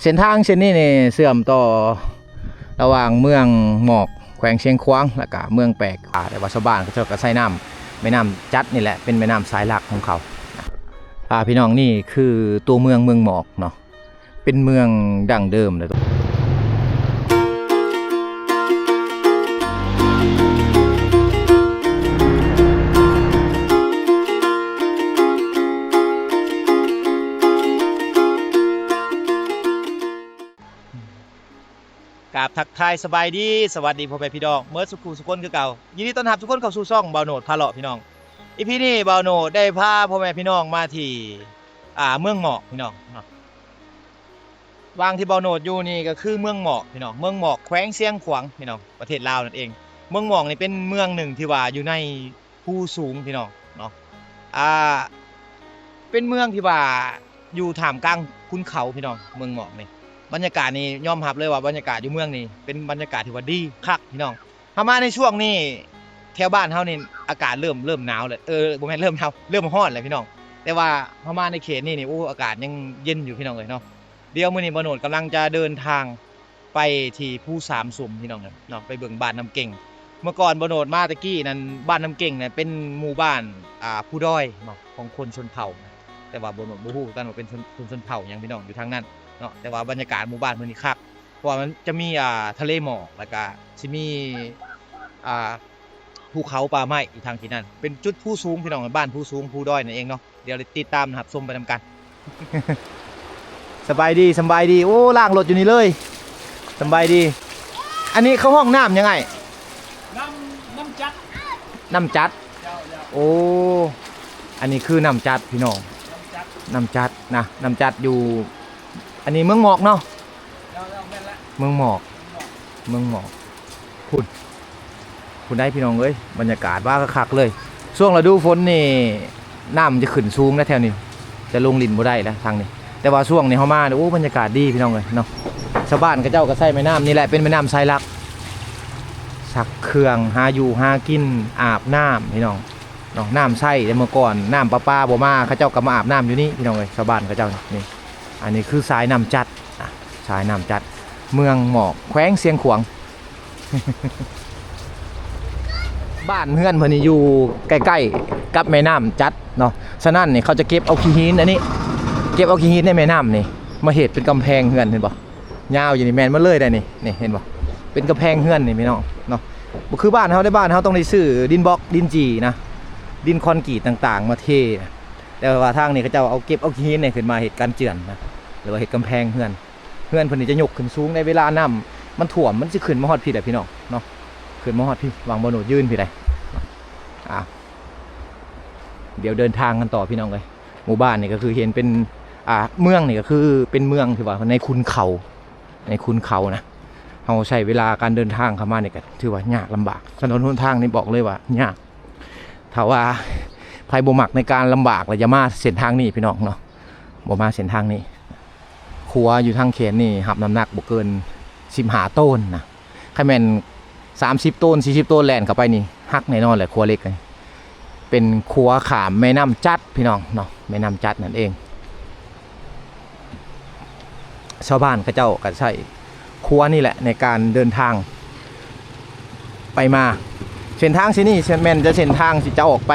ເສັ້ນທາງເສັ້ນນີ້ນີ້ເຊື່ອມຕໍ່ລະຫວ່າງເມືອງໝອກ ແຂວງຊຽງຂວາງ ແລ້ວກະເມືອງແປກ ອາ ແຕ່ວ່າຊາວບ້ານເຂົາເຈົ້າກໍໃຊ້ນ້ຳແມ່ນ້ຳຈັດນີ້ແຫຼະ ເປັນແມ່ນ້ຳສາຍຫຼັກຂອງເຂົາ. ອາ ພີ່ນ້ອງ ນີ້ຄືຕົວເມືອງເມືອງໝອກເນາະ ເປັນເມືອງດັ້ງເດີມເລີຍ. ກາບທັກທາຍສະບາຍດີ ສະຫວັດດີພໍ່ແມ່ພີ່ນ້ອງເໝິດສູ່ຜູ້ສູ່ຄົນຄືເກົ່າ. ຍິນດີຕ້ອນຮັບທຸກຄົນເຂົ້າສູ່ຊ່ອງບ່າວໂນດພາເລາະພີ່ນ້ອງ. ອີພີນີ້ບ່າວໂນດໄດ້ພາພໍ່ແມ່ພີ່ນ້ອງມາທີ່ ອ່າ ເມືອງໝອກພີ່ນ້ອງເນາະ. ຫວ່າງທີ່ບ່າວໂນດຢູ່ນີ້ກໍຄືເມືອງໝອກພີ່ນ້ອງ ເມືອງໝອກ ແຂວງຊຽງຂວາງພີ່ນ້ອງ ປະເທດລາວນັ້ນເອງ. ເມືອງໝອກນີ້ເປັນເມືອງໜຶ່ງທີ່ວ່າຢູ່ໃນ ພູສູງພີ່ນ້ອງເນາະ ອ່າ ເປັນເມືອງທີ່ວ່າຢູ່ທ່າມກາງຂຸນເຂົາພີ່ນ້ອງ. ເມືອງໝອກນີ້ ບັນຍາກາດນີ້ຍອມຮັບເລີຍວ່າບັນຍາກາດຢູ່ເມືອງນີ້ເປັນບັນຍາກາດທີ່ວ່າດີຄັກພີ່ນ້ອງ. ເຮົາມາໃນຊ່ວງນີ້ແຖວບ້ານເຮົານີ້ອາກາດເລີ່ມ ເລີ່ມໜາວແລ້ວ ເອີ ບໍ່ແມ່ນເລີ່ມໜາວ ເລີ່ມຮ້ອນແລ້ວພີ່ນ້ອງ. ແຕ່ວ່າເຮົາມາໃນເຂດນີ້ນີ້ ໂອ້ ອາກາດຍັງເຢັນຢູ່ພີ່ນ້ອງເອີຍເນາະ. ດຽວມື້ນີ້ບ່າວໂນດກຳລັງຈະເດີນທາງ ໄປທີ່ພູສາມສົມພີ່ນ້ອງເນາະ ໄປເບິ່ງບ້ານນ້ຳເກັງ. ເມື່ອກ່ອນບ່າວໂນດມາແຕ່ກີ້ນັ້ນ ບ້ານນ້ຳເກັງນັ້ນເປັນໝູ່ບ້ານ ອ່າ ພູດອຍເນາະ ຂອງຄົນຊົນເຜົ່າ ແຕ່ວ່າບ່າວໂນດບໍ່ຮູ້ຄືກັນວ່າເປັນຊົນ ຄົນຊົນເຜົ່າຫຍັງພີ່ນ້ອງຢູ່ທາງນັ້ນເນາະ. ແຕ່ວ່າບັນຍາກາດໝູ່ບ້ານເພິ່ນນີ້ຄັກ ເພາະວ່າມັນຈະມີ ອ່າ ທະເລໝອກ ແລ້ວກະຊິມີ ອ່າ ພູເຂົາປ່າໄມ້ຢູ່ທາງທີ່ນັ້ນ ເປັນຈຸດພູສູງພີ່ນ້ອງ ບ້ານພູສູງ ພູດອຍນັ້ນເອງເນາະ. ດຽວໄດ້ຕິດຕາມຮັບຊົມໄປນຳກັນ. ສະບາຍດີ ສະບາຍດີ. ໂອ້ ລ້າງລົດຢູ່ນີ້ເລີຍ. ສະບາຍດີ. ອັນນີ້ເຂົາຮ້ອງນ້ຳຫຍັງອ້າຍ? ນ້ຳ ນ້ຳຈັດ ນ້ຳຈັດ. ເຈົ້າ ເຈົ້າ. ໂອ້ ອັນນີ້ຄືນ້ຳຈັດພີ່ນ້ອງ ນ້ຳຈັດ ນ້ຳຈັດນະ ນ້ຳຈັດຢູ່ ອັນນີ້ເມືອງໝອກເນາະ. ເຈົ້າ ເຈົ້າ ແມ່ນລະ ເມືອງໝອກ ເມືອງໝອກ ເມືອງໝອກ. ພຸ້ນ ພຸ້ນໄດ໋ພີ່ນ້ອງເອີຍ ບັນຍາກາດວ່າຄັກໆເລີຍ. ຊ່ວງລະດູຝົນນີ້ນ້ຳຈະຂຶ້ນສູງນະແຖວນີ້ ຈະລົງຫຼິ້ນບໍ່ໄດ້ແລ້ວທາງນີ້. ແຕ່ວ່າຊ່ວງນີ້ເຮົາມາ ໂອ້ ບັນຍາກາດດີພີ່ນ້ອງເອີຍເນາະ. ຊາວບ້ານເຂົາເຈົ້າກໍໃຊ້ແມ່ນ້ຳນີ້ແຫຼະ ເປັນແມ່ນ້ຳສາຍຫຼັກ ຊັກເຄື່ອງ ຫາຢູ່ຫາກິນ ອາບນ້ຳພີ່ນ້ອງເນາະ. ນ້ຳໃຊ້ແຕ່ເມື່ອກ່ອນ ນ້ຳປະປາບໍ່ມາ ເຂົາເຈົ້າກໍມາອາບນ້ຳຢູ່ນີ້ພີ່ນ້ອງເອີຍ ຊາວບ້ານເຂົາເຈົ້ານີ້. ອັນນີ້ຄືສາຍນ້ຳຈັດ ສາຍນ້ຳຈັດ ເມືອງໝອກ ແຂວງຊຽງຂວາງ. ບ້ານເຮືອນເພິ່ນນີ້ຢູ່ໃກ້ໆກັບແມ່ນ້ຳຈັດເນາະ. ສະນັ້ນນີ້ເຂົາຈະເກັບເອົາຂີ້ຫີນອັນນີ້ ເກັບເອົາຂີ້ຫີນໃນແມ່ນ້ຳນີ້ ມາເຮັດເປັນກຳແພງເຮືອນ ເຫັນບໍ່? ຍາວຢູ່ນີ້ແມ່ນໝົດເລີຍໄດ໋ນີ້ ນີ້ເຫັນບໍ່? ເປັນກຳແພງເຮືອນນີ້ພີ່ນ້ອງເນາະ. ບໍ່ຄືບ້ານເຮົາເດ້ ບ້ານເຮົາຕ້ອງໄດ້ຊື້ດິນບລັອກ ດິນຈີ່ນະ ດິນຄອນກຣີດຕ່າງໆມາເທນະ. ແຕ່ວ່າທາງນີ້ເຂົາເຈົ້າເອົາ ເກັບເອົາຂີ້ຫີນນີ້ຂຶ້ນມາເຮັດກັນເຈື່ອນນະ ຫຼືວ່າເຮັດກຳແພງເຮືອນ. ເຮືອນເພິ່ນນີ້ຈະຍົກຂຶ້ນສູງໃດ໋ ເວລານ້ຳມັນຖ້ວມ ມັນຊິຂຶ້ນມາຮອດພີ້ແຫຼະພີ່ນ້ອງເນາະ ຂຶ້ນມາຮອດພີ້ ຫວ່າງບ່າວໂນດຢືນພີ້ໄດ໋. ອ່າ ດຽວເດີນທາງກັນຕໍ່ພີ່ນ້ອງເອີຍ. ໝູ່ບ້ານນີ້ກໍຄືເຫັນເປັນ ອ່າ ເມືອງນີ້ກໍຄືເປັນເມືອງທີ່ວ່າໃນຂຸນເຂົາ ໃນຂຸນເຂົານະ. ເຮົາໃຊ້ເວລາການເດີນທາງເຂົ້າມານີ້ກໍຖືວ່າຍາກລຳບາກ ຖະໜົນຫົນທາງນີ້ບອກເລີຍວ່າຍາກ. ຖ້າວ່າໃຜບໍ່ມັກໃນການລຳບາກ ແລ້ວຢ່າມາເສັ້ນທາງນີ້ພີ່ນ້ອງເນາະ ບໍ່ມາເສັ້ນທາງນີ້. ຂົວຢູ່ທາງແຂນນີ້ຮັບນ້ຳໜັກບໍ່ເກີນສິບຫ້າໂຕນນະ. ຄັນແມ່ນສາມສິບໂຕນ ສີ່ສິບໂຕນແລ່ນເຂົ້າໄປນີ້ຫັກແນ່ນອນແຫຼະ ຂົວເຫຼັກ. ເປັນຂົວຂ້າມແມ່ນ້ຳຈັດພີ່ນ້ອງເນາະ ແມ່ນ້ຳຈັດນັ້ນເອງ. ຊາວບ້ານເຂົາເຈົ້າກໍໃຊ້ຂົວນີ້ແຫຼະໃນການເດີນທາງໄປມາ. ເສັ້ນທາງເສັ້ນນີ້ແມ່ນຈະເສັ້ນທາງທີ່ຈະອອກໄປ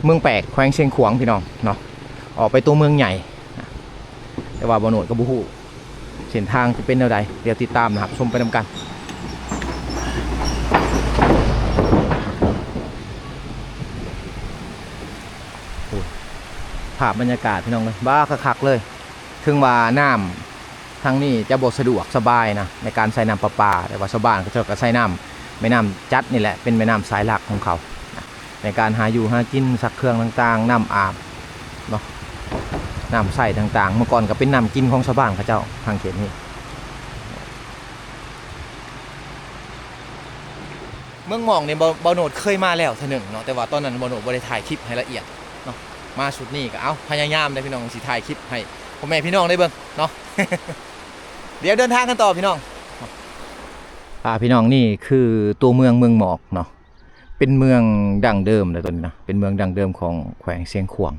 ເມືອງແປກ ແຂວງຊຽງຂວາງພີ່ນ້ອງເນາະ ອອກໄປຕົວເມືອງໃຫຍ່. ແຕ່ວ່າບ່າວໂນດກໍບໍ່ຮູ້ເສັ້ນທາງຈະເປັນແນວໃດ ດຽວຕິດຕາມຮັບຊົມໄປນຳກັນ. ໂອ້ ພາບບັນຍາກາດພີ່ນ້ອງເອີຍ ບ້າຄັກໆເລີຍ. ເຖິງວ່ານ້ຳທາງນີ້ຈະບໍ່ສະດວກສະບາຍນະ ໃນການໃຊ້ນ້ຳປະປາ ແຕ່ວ່າຊາວບ້ານເຂົາເຈົ້າກໍໃຊ້ນ້ຳແມ່ນ້ຳຈັດນີ້ແຫຼະ ເປັນແມ່ນ້ຳສາຍຫຼັກຂອງເຂົານະ ໃນການຫາຢູ່ຫາກິນ ຊັກເຄື່ອງຕ່າງໆ ນ້ຳອາບເນາະ ນ້ຳໃຊ້ຕ່າງໆ. ເມື່ອກ່ອນກໍເປັນນ້ຳກິນຂອງຊາວບ້ານເຂົາເຈົ້າທາງເຂດນີ້. ເມືອງໝອກນີ້ ບ່າວ ບ່າວໂນດເຄີຍມາແລ້ວເທື່ອໜຶ່ງເນາະ ແຕ່ວ່າຕອນນັ້ນບ່າວໂນດບໍ່ໄດ້ຖ່າຍຄລິບໃຫ້ລະອຽດເນາະ. ມາຊຸດນີ້ກໍ ເອົ້າ ພະຍາຍາມເດ້ພີ່ນ້ອງ ຊິຖ່າຍຄລິບໃຫ້ພໍ່ແມ່ພີ່ນ້ອງໄດ້ເບິ່ງເນາະ. ດຽວເດີນທາງກັນຕໍ່ພີ່ນ້ອງ. ອ່າ ພີ່ນ້ອງ ນີ້ຄືຕົວເມືອງເມືອງໝອກເນາະ ເປັນເມືອງດັ້ງເດີມເລີຍຕົວນີ້ນະ ເປັນເມືອງດັ້ງເດີມຂອງແຂວງຊຽງຂວາງ.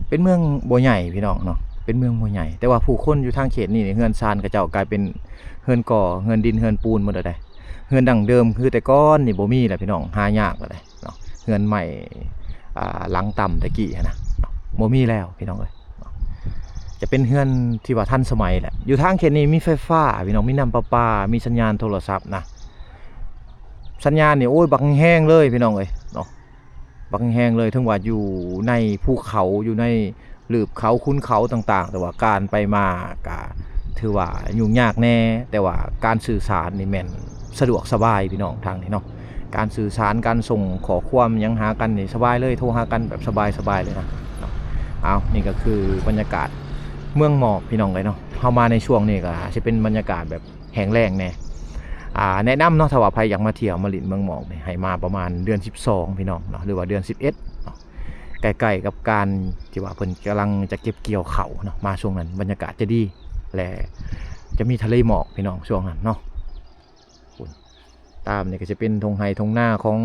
ເປັນເມືອງບໍ່ໃຫຍ່ພີ່ນ້ອງເນາະ ເປັ ປັນເມືອງບໍ່ໃຫຍ່ ແຕ່ວ່າຜູ້ຄົນຢູ່ທາງເຂດນີ້ ເຮືອນຊານເຂົາເຈົ້າກາຍເປັນເຮືອນກໍ່ ເຮືອນດິນ ເຮືອນປູນໝົດແລ້ວເດ້. ເຮືອນດັ້ງເດີມຄືແຕ່ກ່ອນນີ້ບໍ່ມີແລ້ວ ພີ່ນ້ອງ, ຫາຍາກແລ້ວເດ້ເນາະ. ເຮືອນໄມ້ ອ່າ ຫຼັງຕ່ຳແຕ່ກີ້ຫັ້ນນະ ບໍ່ມີແລ້ວ ພີ່ນ້ອງເອີຍ. ຈະເປັນເຮືອນທີ່ວ່າທັນສະໄໝແຫຼະ. ຢູ່ທາງເຂດນີ້ມີໄຟຟ້າ ພີ່ນ້ອງ, ມີນ້ຳປະປາ, ມີສັນຍານໂທລະສັບນະ. ສັນຍານນີ້ ໂອ້ຍ ບັກແຮງເລີຍ ພີ່ນ້ອງເອີຍເນາະ, ບັກແຮງເລີຍ. ເຖິງວ່າຢູ່ໃນພູເຂົາ ຢູ່ໃນ ຫຼືບເຂົາ ຂຸນເຂົາຕ່າງໆ ແຕ່ວ່າການໄປມາກະຖືວ່າຫຍຸ້ງຍາກແດ່, ແຕ່ວ່າການສື່ສານນີ້ແມ່ນສະດວກສະບາຍ ພີ່ນ້ອງ, ທາງນີ້ເນາະ. ການສື່ສານ ການສົ່ງຂໍ້ຄວາມຫຍັງຫາກັນນີ້ສະບາຍເລີຍ, ໂທຫາກັນແບບສະບາຍໆເລີຍນະເນາະ. ເອົາ ນີ້ກໍຄືບັນຍາກາດເມືອງໝອກ ພີ່ນ້ອງເອີຍເນາະ. ເຮົາມາໃນຊ່ວງນີ້ກໍຊິເປັນບັນຍາກາດແບບແຫ້ງແລ້ງແດ່. ອ່າ ແນະນຳເນາະ, ຖ້າວ່າໃຜຢາກມາທ່ຽວມາຫຼິ້ນເມືອງໝອກນີ້ ໃຫ້ມາປະມານເດືອນສິບສອງ ພີ່ນ້ອງເນາະ, ຫຼືວ່າເດືອນສິບເອັດເນາະ. ໃກ້ໆກັບການທີ່ວ່າເພິ່ນກຳລັງຈະເກັບກ່ຽວເຂົ້າເນາະ, ມາຊ່ວງນັ້ນບັນຍາກາດຈະດີ ແລະ ຈະມີທະເລໝອກ ພີ່ນ້ອງ, ຊ່ວງນັ້ນເນາະ. ພຸ້ນ ຕາມນີ້ກໍຈະເປັນທົ່ງໄຮ່ທົ່ງນາຂອງ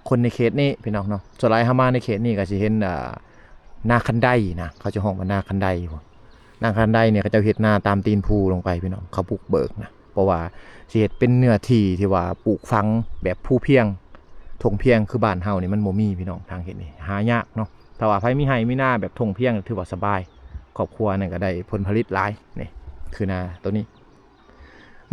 ຄົນໃນເຂດນີ້ ພີ່ນ້ອງເນາະ. ສ່ວນຫຼາຍເຮົາມາໃນເຂດນີ້ກໍຊິເຫັນ ອ່າ ນາຄັນໄດນະ, ເຂົາຈະຮ້ອງວ່ານາຄັນໄດພຸ້ນ. ນາຄັນໄດນີ້ ເຂົາເຈົ້າເຮັດນາຕາມຕີນພູລົງໄປ ພີ່ນ້ອງ, ເຂົາບຸກເບີກນະ. ເພາະວ່າຊິເຮັດເປັນເນື້ອທີ່ທີ່ວ່າປູກຝັງແບບພູພຽງ ທົ່ງພຽງ ຄືບ້ານເຮົານີ້ມັນບໍ່ມີ ພີ່ນ້ອງ, ທາງເຂດນີ້ຫາຍາກເນາະ. ຖ້າວ່າໃຜມີໄຮ່ມີນາແບບທົ່ງພຽງ ຖືວ່າສະບາຍ, ຄອບຄົວນັ້ນກໍໄດ້ຜົນຜະລິດຫຼາຍ. ນີ້ຄືນາໂຕນີ້,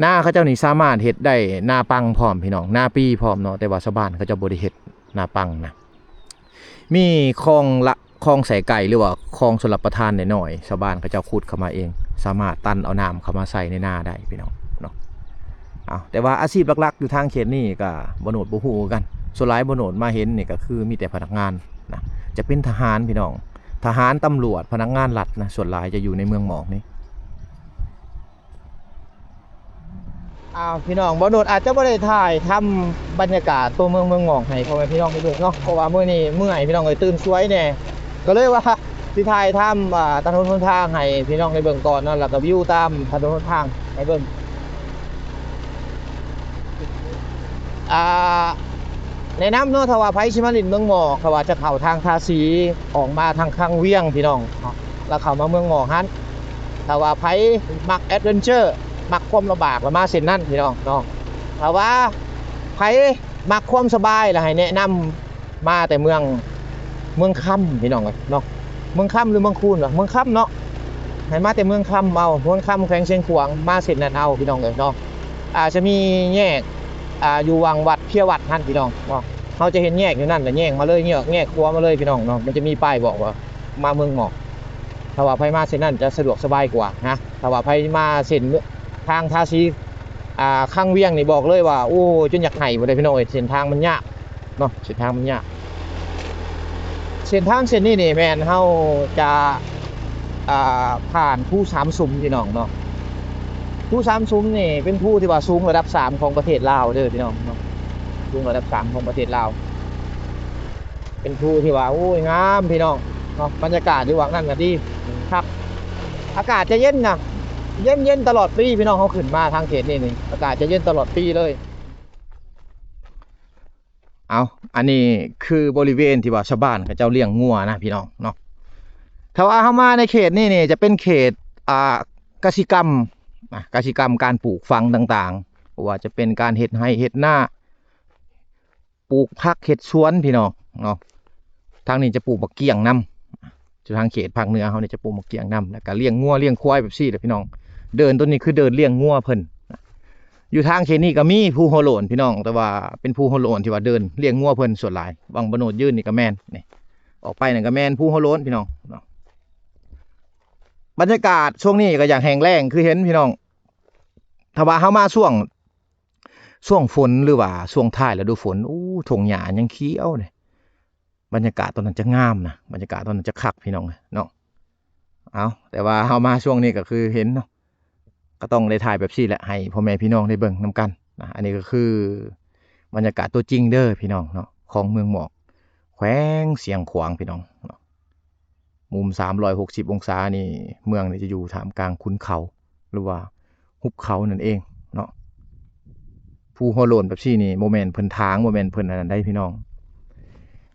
ນາເຂົາເຈົ້ານີ້ສາມາດເຮັດໄດ້ນາປັງພ້ອມ ພີ່ນ້ອງ, ນາປີພ້ອມເນາະ, ແຕ່ວ່າຊາວບ້ານເຂົາເຈົ້າບໍ່ໄດ້ເຮັດນາປັງນະ. ມີຄອງລະ ຄອງໃສ່ໄກ່ ຫຼືວ່າຄອງຊົນລະປະທານນ້ອຍໆ, ຊາວບ້ານເຂົາເຈົ້າຂຸດເຂົ້າມາເອງ, ສາມາດຕັນເອົານ້ຳເຂົ້າມາໃສ່ໃນນາໄດ້ ພີ່ນ້ອງເນາະ. ເອົາ ແຕ່ວ່າອາຊີບຫຼັກໆຢູ່ທາງເຂດນີ້ກໍບໍ່ໂນດບໍ່ຮູ້ຄືກັນ. ສ່ວນຫຼາຍບໍ່ໂນດມາເຫັນນີ້ກໍຄືມີແຕ່ພະນັກງານນະ, ຈະເປັນທະຫານ ພີ່ນ້ອງ, ທະຫານ, ຕຳຫຼວດ, ພະນັກງານລັດນະ, ສ່ວນຫຼາຍຈະຢູ່ໃນເມືອງໝອກນີ້. ອ້າວ ພີ່ນ້ອງ, ບໍ່ໂນດອາດຈະບໍ່ໄດ້ຖ່າຍທຳບັນຍາກາດຕົວເມືອງເມືອງໝອກໃຫ້ພໍ່ແມ່ພີ່ນ້ອງໄດ້ເບິ່ງເນາະ, ເພາະວ່າມື້ນີ້ເມື່ອຍ ພີ່ນ້ອງເອີຍ, ຕື່ນສວຍແດ່, ກໍເລີຍວ່າຊິຖ່າຍທຳ ອ່າ ຖະໜົນຫົນທາງໃຫ້ພີ່ນ້ອງໄດ້ເບິ່ງກ່ອນເນາະ, ແລ້ວກໍວິວຕາມຖະໜົນຫົນທາງໃຫ້ເບິ່ງ. ອ່າ ແນະນຳເນາະ, ຖ້າວ່າໃຜຊິມາຫຼິ້ນເມືອງໝອກ, ຖ້າວ່າຈະເຂົ້າທາງທ່າສີ ອອກມາທາງຄັງວຽງ ພີ່ນ້ອງເນາະ, ແລ້ວເຂົ້າມາເມືອງໝອກຫັ້ນ. ຖ້າວ່າໃຜມັກແອັດເວັນເຈີ ມັກຄວາມລຳບາກ ລະມາເສັ້ນນັ້ນ ພີ່ນ້ອງເນາະ. ຖ້າວ່າໃຜມັກຄວາມສະບາຍ ລະໃຫ້ແນະນຳມາແຕ່ເມືອງ ເມືອງຄຳ ພີ່ນ້ອງເອີຍເນາະ. ເມືອງຄຳ ຫຼື ເມືອງຄູນວະ? ເມືອງຄຳເນາະ, ໃຫ້ມາແຕ່ເມືອງຄຳເອົາ, ເມືອງຄຳ ແຂວງຊຽງຂວາງ, ມາເສັ້ນນັ້ນເອົາ ພີ່ນ້ອງເອີຍເນາະ. ອາດຈະມີແຍກ ອ່າ ຢູ່ຫວ່າງວັດເພຍວັດຫັ້ນ ພີ່ນ້ອງເນາະ, ເຮົາຈະເຫັນແຍກຢູ່ນັ້ນ ລະແຍກມາເລີຍ, ແຍກ ແຍກຂວາມາເລີຍ ພີ່ນ້ອງເນາະ. ມັນຈະມີປ້າຍບອກວ່າມາເມືອງໝອກ. ຖ້າວ່າໃຜມາເສັ້ນນັ້ນຈະສະດວກສະບາຍກວ່ານະ, ຖ້າວ່າໃຜມາເສັ້ນທາງທ່າສີ ອ່າ ຄັງວຽງນີ້ ບອກເລີຍວ່າ ໂອ້ ຈົນຢາກໄຫ້ພຸ້ນເດ້ ພີ່ນ້ອງເອີຍ, ເສັ້ນທາງມັນຍາກເນາະ, ເສັ້ນທາງມັນຍາກ. ເສັ້ນທາງເສັ້ນນີ້ນີ້ແມ່ນເຮົາຈະ ອ່າ ຜ່ານພູສາມຊຸມ ພີ່ນ້ອງເນາະ. ພູສາມຊຸມນີ້ເປັນພູທີ່ວ່າສູງລະດັບສາມຂອງປະເທດລາວເດີ ພີ່ນ້ອງເນາະ, ສູງລະດັບສາມຂອງປະເທດລາວ. ເປັນພູທີ່ວ່າ ໂອ້ຍ ງາມ ພີ່ນ້ອງເນາະ, ບັນຍາກາດຢູ່ຫວ່າງນັ້ນກໍດີຄັກ. ອາກາດຈະເຢັນນະ, ເຢັນ ເຢັນຕະຫຼອດປີ ພີ່ນ້ອງ. ເຮົາຂຶ້ນມາທາງເຂດນີ້ນີ້ ອາກາດຈະເຢັນຕະຫຼອດປີເລີຍ. ເອົາ ອັນນີ້ຄືບໍລິເວນທີ່ວ່າຊາວບ້ານເຂົາເຈົ້າລ້ຽງງົວນະ ພີ່ນ້ອງເນາະ. ຖ້າວ່າເຮົາມາໃນເຂດນີ້ນີ້ ຈະເປັນເຂດ ອ່າ ກະສິກຳນະ, ກະສິກຳ ການປູກຝັງຕ່າງໆ, ບໍ່ວ່າຈະເປັນການເຮັດໄຮ່ເຮັດນາ, ປູກຜັກເຮັດສວນ ພີ່ນ້ອງເນາະ. ທາງນີ້ຈະປູກໝາກກ້ຽງນຳ, ຢູ່ທາງເຂດພາກເໜືອເຮົານີ້ຈະປູກໝາກກ້ຽງນຳ, ແລ້ວກໍລ້ຽງງົວລ້ຽງຄວາຍແບບຊີ້ແຫຼະ ພີ່ນ້ອງ. ເດີ່ນໂຕນີ້ຄືເດີ່ນລ້ຽງງົວເພິ່ນ. ຢູ່ທາງເຂດນີ້ກໍມີພູຫົວໂລ້ນ ພີ່ນ້ອງ, ແຕ່ວ່າເປັນພູຫົວໂລ້ນທີ່ວ່າເດີ່ນລ້ຽງງົວເພິ່ນສ່ວນຫຼາຍ. ຫວ່າງບ່ອນໂນດຢືນນີ້ກໍແມ່ນ, ນີ້ ອອກໄປນັ້ນກໍແມ່ນພູຫົວໂລ້ນ ພີ່ນ້ອງເນາະ. ບັນຍາກາດຊ່ວງນີ້ກໍຢາກແຫ້ງແລ້ງຄືເຫັນ ພີ່ນ້ອງ. ຖ້າວ່າເຮົາມາຊ່ວງ ຊ່ວງຝົນ ຫຼືວ່າຊ່ວງທ້າຍລະດູຝົນ, ໂອ້ ທົ່ງຫຍ້າຍັງຂຽວເດ້. ບັນຍາກາດຕອນນັ້ນຈະງາມນະ, ບັນຍາກາດຕອນນັ້ນຈະຄັກ ພີ່ນ້ອງເນາະ. ເອົາ ແຕ່ວ່າເຮົາມາຊ່ວງນີ້ກໍຄືເຫັນເນາະ, ກໍຕ້ອງໄດ້ຖ່າຍແບບຊີ້ແຫຼະ ໃຫ້ພໍ່ແມ່ພີ່ນ້ອງໄດ້ເບິ່ງນຳກັນນະ. ອັນນີ້ກໍຄືບັນຍາກາດຕົວຈິງເດີ ພີ່ນ້ອງເນາະ, ຂອງເມືອງໝອກ ແຂວງຊຽງຂວາງ ພີ່ນ້ອງເນາະ. ມຸມສາມຮ້ອຍຫົກສິບອົງສານີ້ ເມືອງນີ້ຈະຢູ່ທ່າມກາງຂຸນເຂົາ ຫຼືວ່າ ຫຸບເຂົານັ້ນເອງເນາະ. ພູຫົວໂລ້ນແບບຊີ້ນີ້ ບໍ່ແມ່ນເພິ່ນຖາງ ບໍ່ແມ່ນເພິ່ນອັນນັ້ນໃດ໋ ພີ່ນ້ອງ.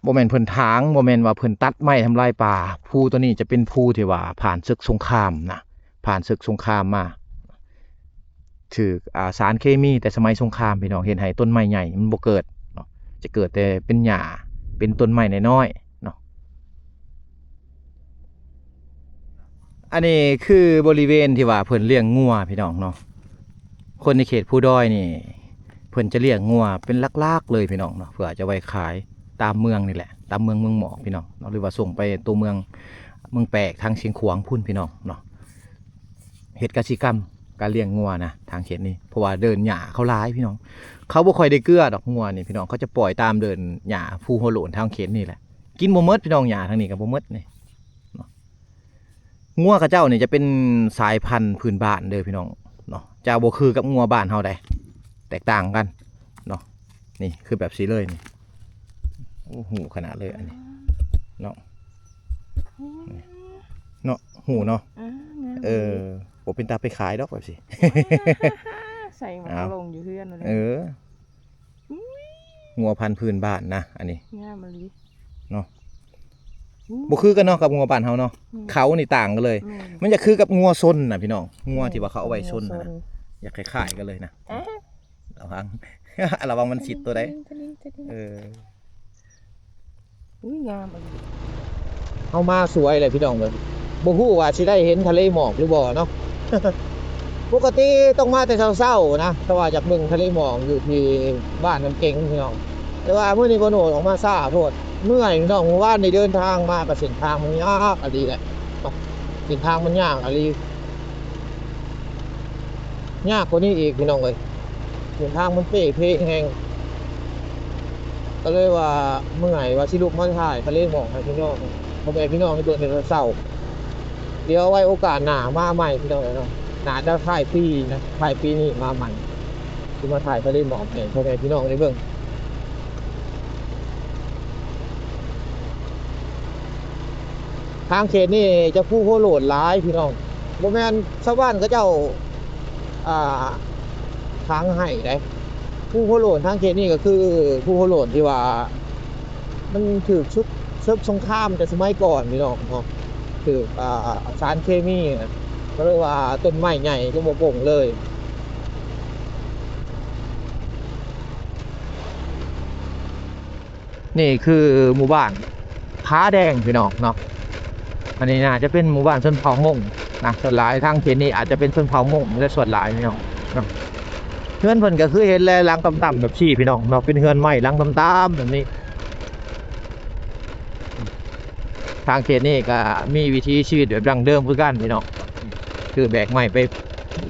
ບໍ່ແມ່ນເພິ່ນຖາງ, ບໍ່ແມ່ນວ່າເພິ່ນຕັດໄມ້ທຳລາຍປ່າ. ພູໂຕນີ້ຈະເປັນພູທີ່ວ່າຜ່ານເສິກສົງຄາມນະ, ຜ່ານເສິກສົງຄາມມາ ຖືກ ອ່າ ສານເຄມີແຕ່ສະໄໝສົງຄາມ ພີ່ນ້ອງ, ເຮັດໃຫ້ຕົ້ນໄມ້ໃຫຍ່ມັນບໍ່ເກີດເນາະ, ຈະເກີດແຕ່ເປັນຫຍ້າ ເປັນຕົ້ນໄມ້ນ້ອຍໆເນາະ. ອັນນີ້ຄືບໍລິເວນທີ່ວ່າເພິ່ນລ້ຽງງົວ ພີ່ນ້ອງເນາະ. ຄົນໃນເຂດພູດອຍນີ້ ເພິ່ນຈະລ້ຽງງົວເປັນຫຼັກໆເລີຍ ພີ່ນ້ອງເນາະ, ເພື່ອຈະໄວ້ຂາຍຕາມເມືອງນີ້ແຫຼະ, ຕາມເມືອງ ເມືອງໝອກ ພີ່ນ້ອງເນາະ, ຫຼືວ່າສົ່ງໄປຕົວເມືອງ ເມືອງແປກ ທາງຊຽງຂວາງພຸ້ນ ພີ່ນ້ອງເນາະ. ເຮັດກະສິກຳ ການລ້ຽງງົວນະ ທາງເຂດນີ້, ເພາະວ່າເດີ່ນຫຍ້າເຂົາຫຼາຍ ພີ່ນ້ອງ. ເຂົາບໍ່ຄ່ອຍໄດ້ເກືອດອກງົວນີ້ ພີ່ນ້ອງ, ເຂົາຈະປ່ອຍຕາມເດີ່ນຫຍ້າພູຫົວໂລ້ນທາງເຂດນີ້ແຫຼະ. ກິນບໍ່ໝົດ ພີ່ນ້ອງ, ຫຍ້າທາງນີ້ກໍບໍ່ໝົດນີ້ເນາະ. ງົວເຂົາເຈົ້ານີ້ຈະເປັນສາຍພັນພື້ນບ້ານເດີ ພີ່ນ້ອງເນາະ, ຈະບໍ່ຄືກັບງົວບ້ານເຮົາໃດ, ແຕກຕ່າງກັນເນາະ. ນີ້ຄືແບບນີ້ເລີຍນີ້. ໂອ້ ຫູຂະໜາດເລີຍອັນນີ້ເນາະ, ນີ້ເນາະ, ຫູເນາະ. ເອີ ງາມ ເອີ ດີ. ບໍ່ເປັນຕາໄປຂາຍດອກແບບນີ້. ໃສ່ໝາກ ເອົາ ລົງຢູ່ເຮືອນນັ້ນແຫຼະ. ເອີ ອຸ້ຍ ງົວພັນພື້ນບ້ານນະ ອັນນີ້ ງາມອີ່ຫຼີເນາະ. ບໍ່ຄືກັນເນາະກັບງົວບ້ານເຮົາເນາະ. ອືມ ເຂົານີ້ຕ່າງກັນເລີຍ. ແມ່ນ ມັນຈະຄືກັບງົວຊົນນະ ພີ່ນ້ອງ, ງົວທີ່ວ່າເຂົາເອົາໄວ້ຊົນນະ, ງົວຊົນ ຢາກຄ້າຍໆກັນເລີຍນະ. ອ່າ ລະວັງ ລະວັງມັນຊິດຕົວໃດ. ເອີ ອຸ້ຍ ງາມອີ່ຫຼີ. ເຮົາມາສວຍແຫຼະ ພີ່ນ້ອງເອີຍ, ບໍ່ຮູ້ວ່າຊິໄດ້ເຫັນທະເລໝອກຫຼືບໍ່ເນາະ. ປົກກະຕິຕ້ອງມາແຕ່ເຊົ້າໆນະ, ຖ້າວ່າຢາກເບິ່ງທະເລໝອກຢູ່ທີ່ບ້ານນ້ຳເກັງ ພີ່ນ້ອງ. ແຕ່ວ່າມື້ນີ້ບໍ່ໂນດອອກມາຊ້າໂພດ, ເມື່ອຍ ພີ່ນ້ອງ. ມື້ວານນີ້ເດີນທາງມາກໍເສັ້ນທາງມັນຍາກອີ່ຫຼີແຫຼະ, ເສັ້ນທາງມັນຍາກອີ່ຫຼີ. ຍາກກວ່ານີ້ອີກ ພີ່ນ້ອງເອີຍ, ເສັ້ນທາງມັນເປ່ເພແຮງ. ກໍເລີຍວ່າເມື່ອຍ ວ່າຊິລຸກມາຖ່າຍທະເລໝອກໃຫ້ພີ່ນ້ອງ ພໍ່ແມ່ພີ່ນ້ອງໄດ້ເບິ່ງໃນຕອນເຊົ້າ. ດຽວໄວ້ໂອກາດໜ້າມາໃໝ່ ພີ່ນ້ອງເອີຍເນາະ, ໜ້າຈະທ້າຍປີນະ, ທ້າຍປີນີ້ມາໃໝ່, ຊິມາຖ່າຍທະເລໝອກໃຫ້ພໍ່ແມ່ພີ່ນ້ອງໄດ້ເບິ່ງ. ທາງເຂດນີ້ຈະພູໂຮໂລນຫຼາຍ ພີ່ນ້ອງ, ບໍ່ແມ່ນຊາວບ້ານເຂົາເຈົ້າ ອ່າ ຖາງໄຮ່ໃດ. ພູໂຮໂລນທາງເຂດນີ້ກໍຄືພູໂຮໂລນທີ່ວ່າມັນຖືກເສິກສົງຄາມແຕ່ສະໄໝກ່ອນ ພີ່ນ້ອງເນາະ, ຖືກ ອ່າ ສານເຄມີນະ, ກໍເລີຍວ່າຕົ້ນໄມ້ໃຫຍ່ກໍບໍ່ປົງເລີຍ. ນີ້ຄືໝູ່ບ້ານຜາແດງ ພີ່ນ້ອງເນາະ. ອັນນີ້ໜ້າຈະເປັນໝູ່ບ້ານຊົນເຜົ່າມົ້ງນະ, ສ່ວນຫຼາຍທາງເຂດນີ້ອາດຈະເປັນຊົນເຜົ່າມົ້ງເປັນສ່ວນຫຼາຍ ພີ່ນ້ອງເນາະ. ເຮືອນເພິ່ນກໍຄືເຫັນແຫຼະ ຫຼັງຕ່ຳໆແບບຊີ້ ພີ່ນ້ອງເນາະ, ເປັນເຮືອນໄມ້ຫຼັງຕ່ຳໆແບບນີ້. ທາງເຂດນີ້ກໍມີວິຖີຊີວິດແບບດັ້ງເດີມຄືກັນ ພີ່ນ້ອງ, ຄືແບກໄມ້ໄປ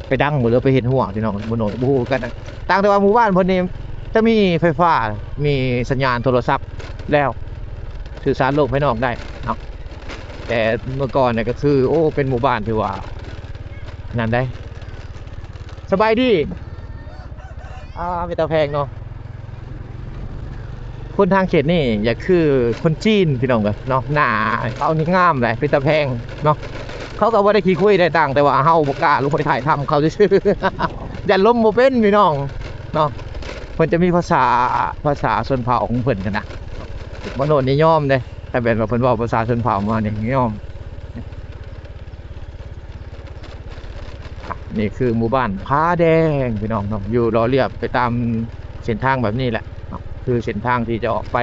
ໄປດັງບໍ່ ຫຼືໄປເຮັດຮົ້ວ ພີ່ນ້ອງ, ບໍ່ໂນດບໍ່ຮູ້ຄືກັນນະ. ຕ່າງແຕ່ວ່າໝູ່ບ້ານເພິ່ນນີ້ຈະມີໄຟຟ້າ ມີສັນຍານໂທລະສັບແລ້ວ ສື່ສານໂລກພາຍນອກໄດ້ເນາະ. ແຕ່ເມື່ອກ່ອນນີ້ກໍຄື ໂອ້ ເປັນໝູ່ບ້ານທີ່ວ່ານັ້ນໄດ໋. ສະບາຍດີ. ອ່າ ເປັນຕາແພງເນາະ. ຄົນທາງເຂດນີ້ຢາກຄືຄົນຈີນ ພີ່ນ້ອງເອີຍເນາະ, ໜ້າເຂົານີ້ງາມເດ້ ເປັນຕາແພງເນາະ. ເຂົາກໍບໍ່ໄດ້ຂີ້ຄຸຍໃດຕ່າງ, ແຕ່ວ່າເຮົາບໍ່ກ້າລົງໄປຖ່າຍທຳເຂົາຊື່ໆ ຢ້ານລົມບໍ່ເປັນ ພີ່ນ້ອງເນາະ. ເພິ່ນຈະມີພາສາ ພາສາຊົນເຜົ່າຂອງເພິ່ນຫັ້ນນະ, ບໍ່ໂນດນີ້ຍອມເດ້, ຖ້າແມ່ນວ່າເພິ່ນເວົ້າພາສາຊົນເຜົ່າມານີ້ຍອມ. ນີ້ຄືໝູ່ບ້ານຜາແດງ ພີ່ນ້ອງເນາະ, ຢູ່ຫຼໍ່ລຽບໄປຕາມເສັ້ນທາງແບບນີ້ແຫຼະເນາະ, ຄືເສັ້ນທາງທີ່ຈະອອກໄປ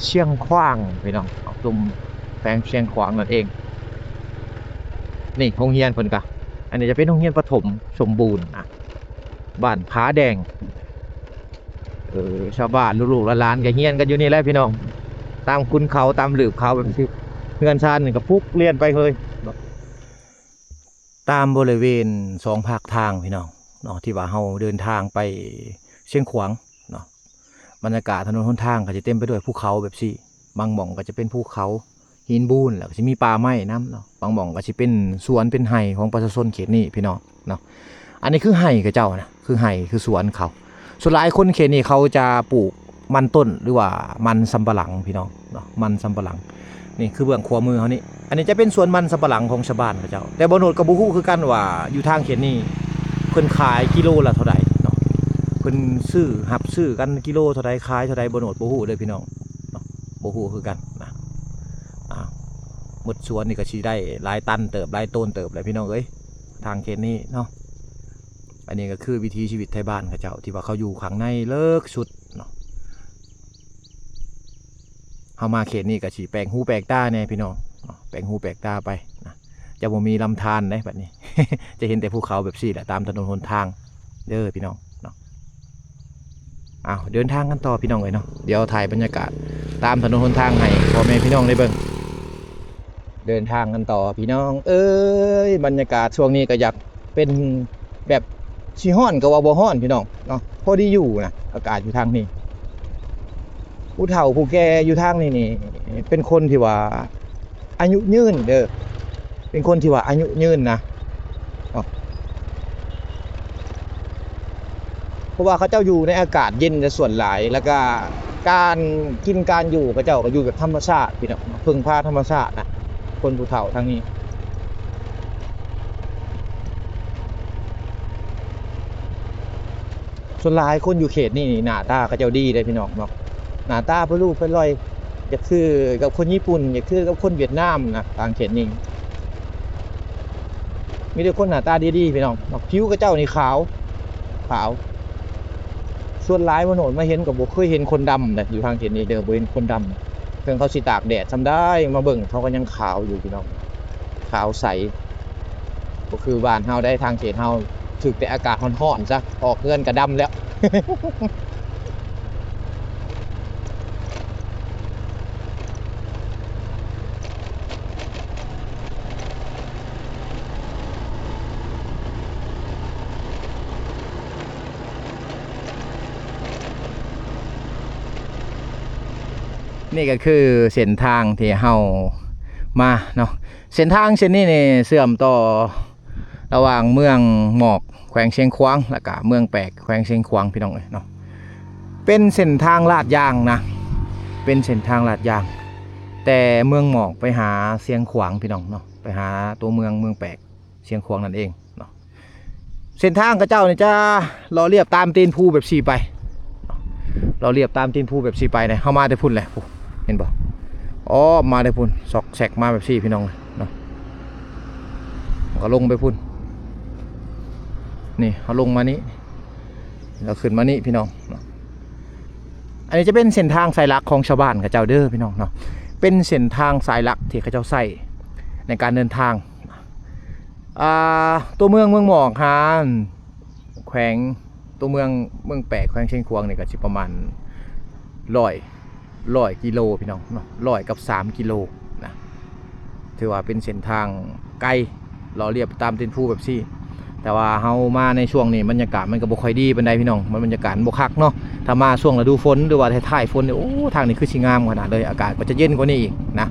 ຊຽງຂວາງ ພີ່ນ້ອງ, ອອກສູ່ແຂວງຊຽງຂວາງນັ້ນເອງ. ນີ້ໂຮງຮຽນເພິ່ນກະ ອັນນີ້ຈະເປັນໂຮງຮຽນປະຖົມສົມບູນນະ, ບ້ານຜາແດງ. ເອີ ຊາວບ້ານລູກໆຫຼານໆກໍຮຽນກັນຢູ່ນີ້ແຫຼະ ພີ່ນ້ອງ, ຕາມຂຸນເຂົາ ຕາມຫຼືບເຂົາແບບນີ້. ເຮືອນຊານນີ້ກໍປຸກລຽນໄປເລີຍ. ຕາມບໍລິເວນສອງພາກທາງ ພີ່ນ້ອງເນາະ, ທີ່ວ່າເຮົາເດີນທາງໄປຊຽງຂວາງເນາະ, ບັນຍາກາດຖະໜົນຫົນທາງກໍຈະເຕັມໄປດ້ວຍພູເຂົາແບບຊີ້, ບາງໝ່ອງກໍຈະເປັນພູເຂົາ ຫີນບູນ, ແລ້ວກໍຊິມີປ່າໄມ້ນຳເນາະ, ບາງໝ່ອງກໍຊິເປັນສວນເປັນໄຮ່ຂອງປະຊາຊົນເຂດນີ້ ພີ່ນ້ອງເນາະ. ອັນນີ້ຄືໄຮ່ເຂົາເຈົ້ານະ, ຄືໄຮ່ຄືສວນເຂົາ. ສ່ວນຫຼາຍຄົນເຂດນີ້ເຂົາຈະປູກມັນຕົ້ນ ຫຼືວ່າມັນສຳປະຫຼັງ ພີ່ນ້ອງເນາະ, ມັນສຳປະຫຼັງ. ນີ້ຄືເບື້ອງຂວາມືເຮົານີ້, ອັນນີ້ຈະເປັນສວນມັນສຳປະຫຼັງຂອງຊາວບ້ານເຂົາເຈົ້າ, ແຕ່ບໍ່ໂນດກໍບໍ່ຮູ້ຄືກັນວ່າຢູ່ທາງເຂດນີ້ເພິ່ນຂາຍກິໂລລະເທົ່າໃດເນາະ, ເພິ່ນຊື້ ຮັບຊື້ກັນກິໂລເທົ່າໃດ ຂາຍເທົ່າໃດ ບໍ່ໂນດບໍ່ຮູ້ເດີ ພີ່ນ້ອງເນາະ. ບໍ່ຮູ້ຄືກັນນະ. ອ້າວ ໝົດສວນນີ້ກໍຊິໄດ້ຫຼາຍຕັນເຕີບ ຫຼາຍໂຕນເຕີບແຫຼະພີ່ນ້ອງເອີຍ ທາງເຂດນີ້ເນາະ. ອັນນີ້ກໍຄືວິຖີຊີວິດໄທບ້ານເຂົາເຈົ້າ ທີ່ວ່າເຂົາຢູ່ຂ້າງໃນເລິກສຸດເນາະ. ເຮົາມາເຂດນີ້ກໍຊິແປກຫູແປກຕາແດ່ພີ່ນ້ອງເນາະ ແປກຫູແປກຕາໄປນະ. ຈະບໍ່ມີລຳທານເດ້ບັດນີ້ ຈະເຫັນແຕ່ພູເຂົາແບບຊີ້ແຫຼະ ຕາມຖະໜົນຫົນທາງເດີພີ່ນ້ອງເນາະ. ອ້າວ ເດີນທາງກັນຕໍ່ພີ່ນ້ອງເອີຍເນາະ. ດຽວຖ່າຍບັນຍາກາດຕາມຖະໜົນຫົນທາງໃຫ້ພໍ່ແມ່ພີ່ນ້ອງໄດ້ເບິ່ງ. ເດີນທາງກັນຕໍ່ພີ່ນ້ອງເອີຍ. ບັນຍາກາດຊ່ວງນີ້ກໍຢາກເປັນແບບ ຊິຮ້ອນກໍວ່າບໍ່ຮ້ອນພີ່ນ້ອງເນາະ ພໍດີຢູ່ນະ. ອາກາດຢູ່ທາງນີ້ ຜູ້ເຖົ້າຜູ້ແກ່ຢູ່ທາງນີ້ນີ້ ເປັນຄົນທີ່ວ່າອາຍຸຍືນເດີ ເປັນຄົນທີ່ວ່າອາຍຸຍືນນະເນາະ. ເພາະວ່າເຂົາເຈົ້າຢູ່ໃນອາກາດເຢັນເສຍສ່ວນຫຼາຍ ແລ້ວກະການກິນການຢູ່ເຂົາເຈົ້າກໍຢູ່ແບບທຳມະຊາດພີ່ນ້ອງ ເພິ່ງພາທຳມະຊາດນະ ຄົນຜູ້ເຖົ້າທາງນີ້. ສ່ວນຫຼາຍຄົນຢູ່ເຂດນີ້ນີ້ ໜ້າຕາເຂົາເຈົ້າດີເດ້ພີ່ນ້ອງເນາະ ໜ້າຕາເປັນຮູບເປັນລອຍ ຢາກຄືກັບຄົນຍີ່ປຸ່ນ ຢາກຄືກັບຄົນຫວຽດນາມນະ ທາງເຂດນີ້. ມີແຕ່ຄົນໜ້າຕາດີໆ ພີ່ນ້ອງເນາະ. ຜິວເຂົາເຈົ້ານີ້ຂາວ ຂາວ. ສ່ວນຫຼາຍມາໂນດມາເຫັນກໍບໍ່ເຄີຍເຫັນຄົນດຳເດ້ ຢູ່ທາງເຂດນີ້ເດີ ບໍ່ເຫັນຄົນດຳ. ເຖິງເຂົາຊິຕາກແດດສ່ຳໃດ ມາເບິ່ງເຂົາກໍຍັງຂາວຢູ່ພີ່ນ້ອງ ຂາວໃສ. ບໍ່ຄືບ້ານເຮົາໄດ໋ ທາງເຂດເຮົາຖືກແຕ່ອາກາດຮ້ອນໆຊະ ອອກເຮືອນກໍດຳແລ້ວ. ນີ້ກໍຄືເສັ້ນທາງທີ່ເຮົາມາເນາະ. ເສັ້ນທາງເສັ້ນນີ້ນີ້ເຊື່ອມຕໍ່ລະຫວ່າງເມືອງໝອກ ແຂວງຊຽງຂວາງ ແລ້ວກະເມືອງແປກ ແຂວງຊຽງຂວາງ ພີ່ນ້ອງເອີຍເນາະ. ເປັນເສັ້ນທາງລາດຢາງນະ ເປັນເສັ້ນທາງລາດຢາງ ແຕ່ເມືອງໝອກໄປຫາຊຽງຂວາງ ພີ່ນ້ອງເນາະ ໄປຫາຕົວເມືອງ ເມືອງແປກ ຊຽງຂວາງນັ້ນເອງເນາະ. ເສັ້ນທາງເຂົາເຈົ້ານີ້ຈະເລາະລຽບຕາມຕີນພູແບບຊີ້ໄປ ເລາະລຽບຕາມຕີນພູແບບຊີ້ໄປເດ້. ເຮົາມາແຕ່ພຸ້ນແຫຼະ ພຸ້ນ ເຫັນບໍ່ ອ້ອມມາແຕ່ພຸ້ນ ຊອກແຊກມາແບບຊີ້ ພີ່ນ້ອງເນາະ. ເຮົາກໍລົງໄປພຸ້ນ ນີ້ ເຮົາລົງມານີ້ ແລ້ວຂຶ້ນມານີ້ ພີ່ນ້ອງເນາະ. ອັນນີ້ຈະເປັນເສັ້ນທາງສາຍຫຼັກຂອງຊາວບ້ານເຂົາເຈົ້າເດີ ພີ່ນ້ອງເນາະ ເປັນເສັ້ນທາງສາຍຫຼັກທີ່ເຂົາເຈົ້າໃຊ້ໃນການເດີນທາງ. ອ່າ ຕົວເມືອງເມືອງໝອກຫາແຂວງ ຕົວເມືອງເມືອງແປກ ແຂວງຊຽງຂວາງນີ້ກໍຊິປະມານຮ້ອຍ ຮ້ອຍກິໂລ ພີ່ນ້ອງເນາະ ຮ້ອຍກັບສາມກິໂລນະ. ຖືວ່າເປັນເສັ້ນທາງໄກ ເລາະລຽບຕາມຕີນພູແບບຊີ້ ແຕ່ວ່າເຮົາມາໃນຊ່ວງນີ້ ບັນຍາກາດມັນກໍບໍ່ຄ່ອຍດີປານໃດ ພີ່ນ້ອງ ມັນ ບັນຍາກາດບໍ່ຄັກເນາະ. ຖ້າມາຊ່ວງລະດູຝົນ ຫຼືວ່າທ້າຍໆຝົນນີ້ ໂອ້ ທາງນີ້ຄືຊິງາມຂະໜາດເລີຍ ອາກາດກໍຈະເຢັນກວ່ານີ້ອີກນະ.